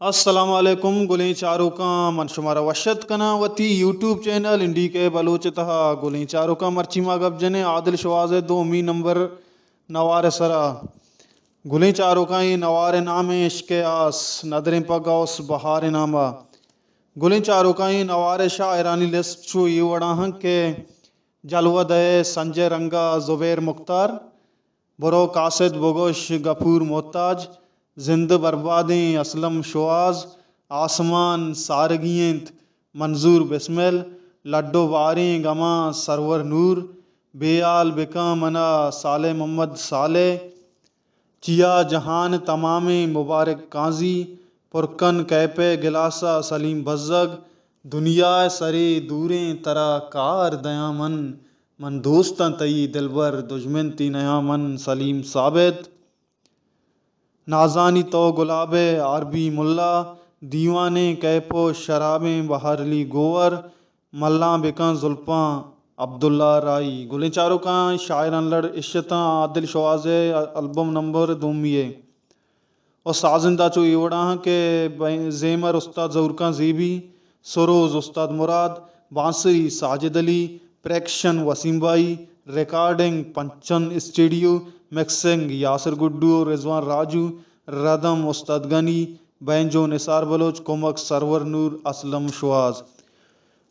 السلام علیکم گلیں چاروکاں، من شمارا وش اتک کناں وتی یوٹیوب چینل این ڈی کے بلوچ ءِ تہا۔ گلیں چاروکاں، مرچی ما گپ جنیں عادل شواز ءِ دومی نمبر نوار ءِ سرا۔ گلیں چاروکاں، اے نوار ءِ نام ایں عشق ءِ آس، ندریں پہ غوث بہار ءِ نام ءَ۔ گلیں چاروکاں، اے نوار ءِ شاعرانی لسٹ چو اے وڑا اَنت کہ جلوہ دئے سنجے رنگا زبیر مختار، برو قاصد بگوش غفور محتاج، زند بربادیں اسلم شواز، آسمان سارگی اِنت منظور بسمل، لڈ ءُ باریں غماں سرور نور، بے حال بکن منا صالح محمد صالح، چیا جہان تمامیں مبارک قاضی، پر کن کیپ ءِ گلاس ءَ سلیم بزگ، دنیا ءِ سرے دوریں ترا کار دیاں من، من دوستاں تئی دلبر دژمن تئی نیاں من سلیم ثابت۔ نازانی تو گلاب ءِ آر بی ملا، دیوانیں کیپ ءُ شرابیں بہر علی گوہر، ملاں بکن زلپاں عبداللہ راہی۔ گلیں چاروکاں، شاعران لڑ اش اتاں عادل شواز ءِ البم نمبر دومی ءَ۔ ءُ سازندہ چو اے وڑا اَنت کہ بہ-، زیمر استاد ظہور خان زیبی، سروز استاد مراد، بانسری ساجد علی، پریکشن وسیم بھائی، ریکارڈنگ پنچن اسٹوڈیو، مکسنگ یاسر گڈو، رضوان راجو، ردم استاد غنی، بینجو نثار بلوچ، کمک سرور نور، اسلم شواز۔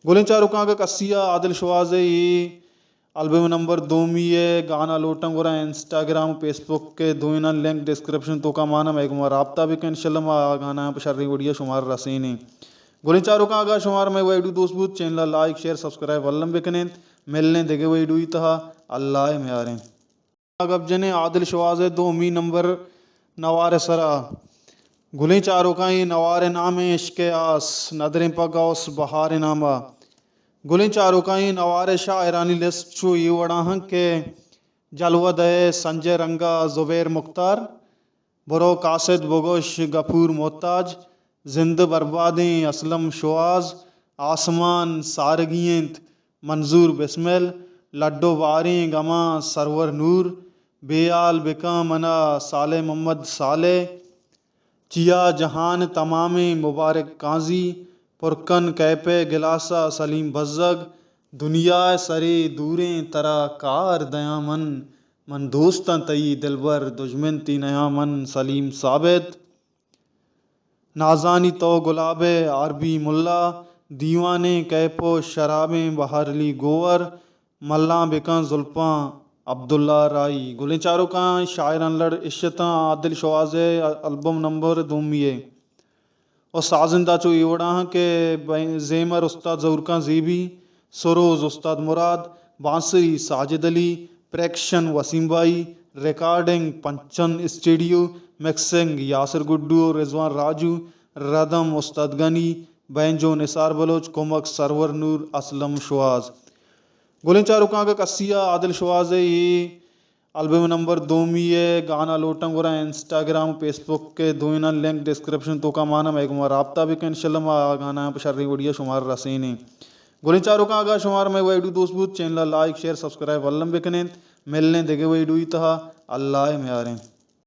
گلیں چاروکاں، اگاں کسی ءَ عادل شواز ءِ اے البم نمبر دومی ءِ گانا لوٹاں، گڑا انسٹاگرام، فیس بک ءِ دوئیناں لنک ڈسکرپشن توکا مان اَنت، مئے گوما رابطہ بکن، انشاءاللہ ما آ گانا پہ شریں وڑیا شمارا رسینیں۔ گلیں چاروکاں، اگاں شمارا مئے ویڈیو دوست بوت، چینل ءَ لائک، شیئر، سبسکرائب الم بکنیں۔ ملیں دگہ ویڈیوی تہا، اللہ ءِ میاریں۔ گپ جنیں عادل شواز ءِ دومی نمبر نوار ءِ سرا۔ گلیں چاروکاں، اے نوار ءِ نام ایں عشق ءِ آس، ندریں پہ غوث بہار ءِ نام ءَ۔ گلیں چاروکاں، اے نوار ءِ شاعرانی لسٹ چو اے وڑا اَنت کہ جلوہ دئے سنجے رنگا زبیر مختار، برو قاصد بگوش غفور محتاج، زند بربادیں اسلم شواز، آسمان سارگی اِنت منظور بسمل، لڈ ءُ باریں غماں سرور نور، بے حال بکن منا صالح محمد صالح، چیا جہان تمامیں مبارک قاضی، پر کن کیپ ءِ گلاس ءَ سلیم بزگ، دنیا ءِ سرے دوریں ترا کار دیاں من، من دوستاں تئی دلبر دژمن تئی نیاں من سلیم ثابت۔ نازانی تو گلاب ءِ آر بی ملا، دیوانیں کیپ ءُ شرابیں بہر علی گوہر، ملاں بکن زلپاں عبداللہ راہی۔ گلیں چاروکاں، شاعران لڑ اش اتاں عادل شواز ءِ البم نمبر دومی ءَ۔ ءُ سازندہ چو اے وڑا اَنت کہ بہ-، زیمر استاد ظہور خان زیبی، سروز استاد مراد، بانسری ساجد علی، پریکشن وسیم بھائی، ریکارڈنگ پنچن اسٹوڈیو، مکسنگ یاسر گڈو، رضوان راجو، ردم استاد غنی، بینجو نثار بلوچ، کمک سرور نور، اسلم شواز۔ گلیں چاروکاں، اگاں کسی ءَ عادل شواز ءِ اے البم نمبر دومی ءِ گانا لوٹاں، گڑا انسٹاگرام، فیس بک ءِ دوئیناں لنک ڈسکرپشن توکا مان اَنت، مئے گوما رابطہ بکن، انشاءاللہ ما آ گانا پہ شریں وڑیا شمارا رسینیں۔ گلیں چاروکاں، اگاں شمارا مئے ویڈیو دوست بوت، چینل ءَ لائک، شیئر، سبسکرائب الم بکنیں۔ ملیں دگہ ویڈیوی تہا، اللہ ءِ میاریں۔